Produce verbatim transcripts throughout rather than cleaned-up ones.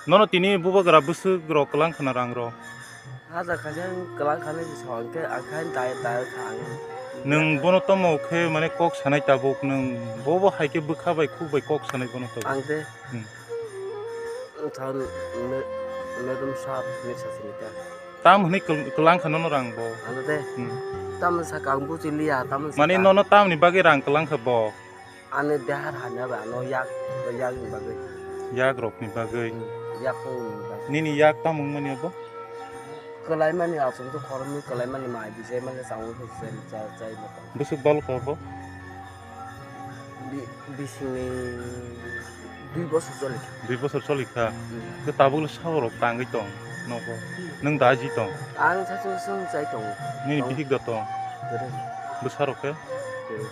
Nono tini bubagra bwswk rok kwlang khna rang rok. Hajar khaisa ang kwlang khanai bwskango hwnkhe ang khe dai dai kha ang. Nwng bono tamo khe mane kok sanai tabuk nwng bobo hai khe bwkha bai khuk bai kok sanai bono tabuk. Ang de. Hmm. Ang thang me-, medum sap ni sasini ta. Tam hwnwi kwl-, kwlang kha nono rang bo. Ano de. Hmm. Tam saka ang buji liya, tam saka. Mane nono tamni bagwi rang kwlang kha bo? Ani dehar hanya ba ano yak, yak ni bagwi. Yak rok ni bagwi. Hmm, yak ni bagwi. Nini yak tam wngmani abo? Kwlai mani aswk to khoroknwi kwlai mani mai bijai mani changwi bijai chai chai mata. Bwswk bal kha bo? Bi-, bisingni dui bosor choli kha. Dui bosor choli kha? Hmm. Khe tabukle saborok tangwi tong nogo? Hmm. Nwng da ji tong? Ang sachu sung chai tong. Nini tong. Bihik da tong? Kwrwi. Bwsarok khe? Kwrwi.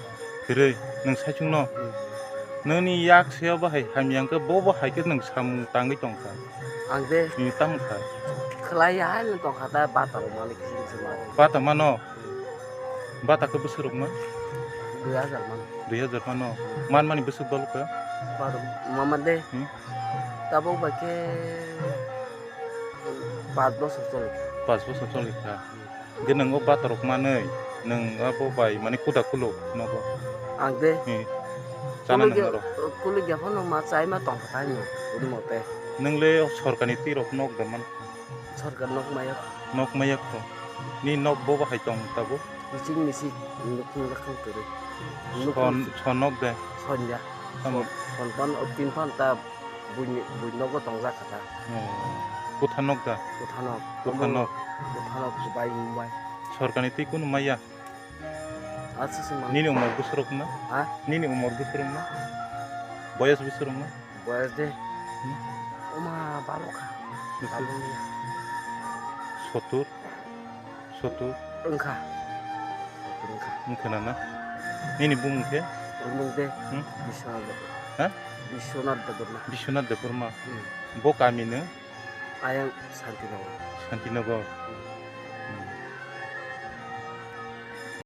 Kwrwi. Nwng saichung no? Hmm. Nini yak se bahai hamya hwnkhe bo bahai khe nwng samung tangwi tong kha? Ang de. Nini tamo kha? Khlai ya hai nwng tong kha ta bata rok malik sing sing ma. Bata mano? Bata khe bwswk rok ma? Dui hajar man. Dui hajar mano. Man mani bwswk bal khe? Bata mama de. Hmm? Tabuk bai khe paanch bosor choli kha. Paanch bosor choli kha. Hmm. Hwnkhe nwng o bata rok manwi nwng abo bai mani kuda kuluk nogo? Ang de. Hmm. Chana kuluk ya, nang oro. Kuluk ya phano ma chai ma tong kha thai nwng, uri mote. Nwng le sorkar ni twi rok nok da man? Sorkar nok maya. Nok maya kho. Ni nok bo bahai tong tabuk? Misik misik nukhung rakhang kwrwi. Nukhung son, son nok de? Son ya. Tamo? Son, son pan o tin pan ta buini, bui nogo tongjak kha ta. Oh. Kutha nok da? Kutha nok. Kutha nok. Kutha nok bai mumbai. Sorkar ni twi kunu maya? Acha sung mang. Nini umor bwswk rok na? Ha? Nini umor bwswk rok na? Boyas bwswk rok na? Boyas de. Hmm? Oma balo kha. Bwswk? Balo ni. Sotur? Sotur? Wngkha. Sotur wngkha. Wngkha na na? Nini bumung khe? Bumung de. Hmm? Biswanath Debbarma. Ha? Biswanath Debbarma. Biswanath Debbarma. Hmm. Bo kami no? Ayang Santinagar. Santinagar. Hmm.